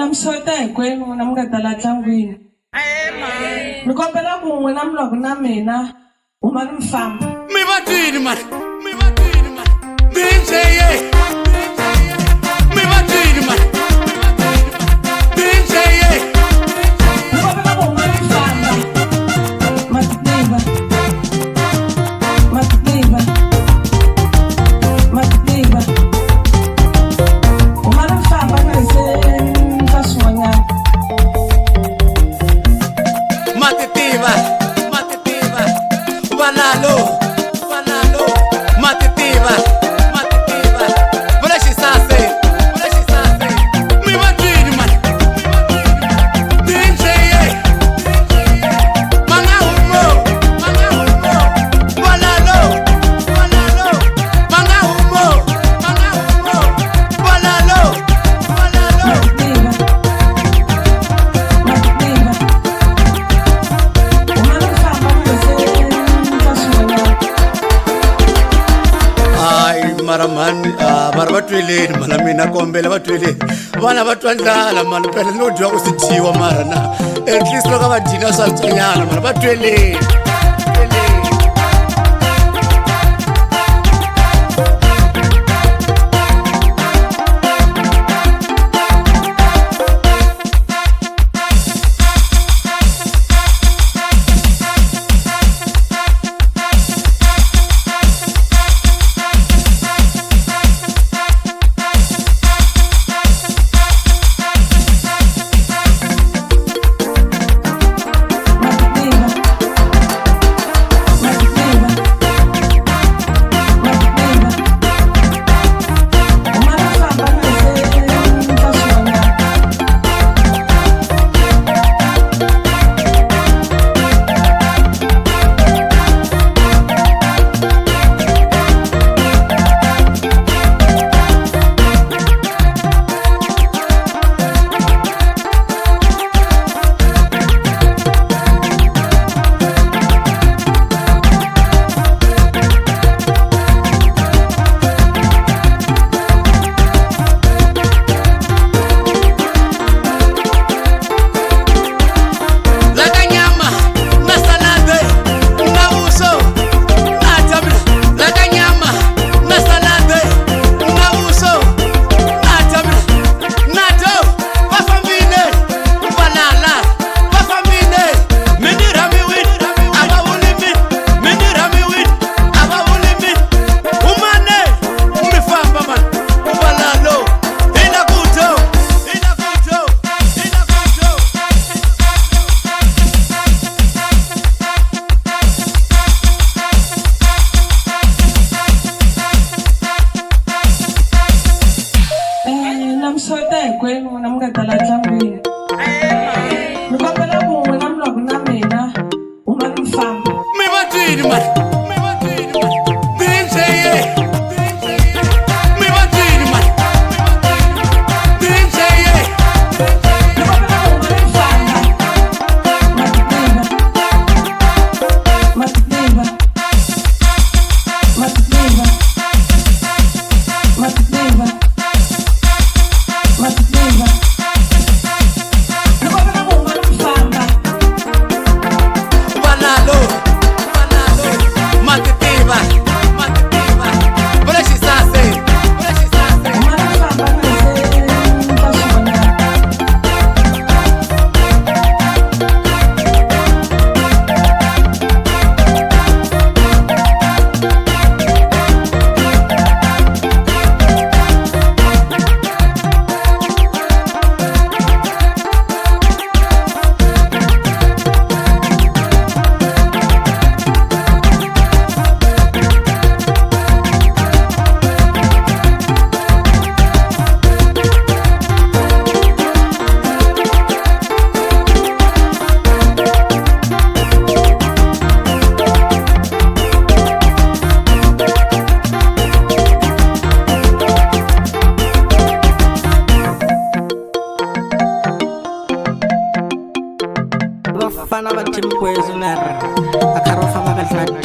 Na mi xeweta hinkwenu n'wina mi nga ta la ntlangwini. Ni kombela ku n'wina mi lwaku na mina humani mi famba. Mi va twini mani? Mi va twini mani? DJ ye. Mi va twini mani? DJ ye. Ni kombela ku humani mi famba. Ma swi tiva. Ma swi tiva. Ma swi tiva. Humani mi famba mi nga se endla swin'wanyana. Ma ti tiva, ma ti tiva. Valalo, valalo. Ma ti tiva, ma ti tiva. Vula xisase, vula xisase. Mi va twini mani? DJ ye. Ma nga humo, ma nga humo. Valalo, valalo. Ma nga humo, ma nga humo. Valalo, valalo. Ma swi tiva. Ma swi tiva. Humani mi famba mi nga se endla swin'wanyana. Hayi mara mhani, ah, mara va tweleni mhana, mina kombela va tweleni, vana va twa ndlala mani, phela no dyiwa ku si dyiwa, mara na at least loko va dyina swa tswanyana mara va tweleni. Tweleni. Ma swi tiva. Ma swi tiva. Ma swi tiva. Humani mi famba mi nga se endla swin'wanyana. La ka nyama na salade na vuso na dya mina, la ka nyama na salade na vuso na dya mina, na dyo va fambile valala, va fambile, mi ni rhamiwini a va vuli mi, mi ni rhamiwini a va vuli mi, humane mi famba mani, valalo hi la ku dyo, hi la ku dyo, hi la ku dyo. Na mi xeweta hinkwenu n'wina mi nga ta la ntlangwini. Ni kombela ku n'wina mi lwaku na mina humani mi famba. Mi va twini mani? Mi va twini mani? DJ ye. Mi va twini mani? DJ ye. Ni kombela ku humani mi famba. Ma swi tiva. Ma swi tiva. Ma swi tiva. Ma swi tiva. Ma swi tiva. Ni kombela ku humani mi famba. Valalo, valalo. Ma ti tiva, ma ti tiva. Vula xisase, vula xisase. Humani mi famba mi nga se endla swin'wanyana. Vafana va Team Kwezu na ri a karhi va famba kahle na.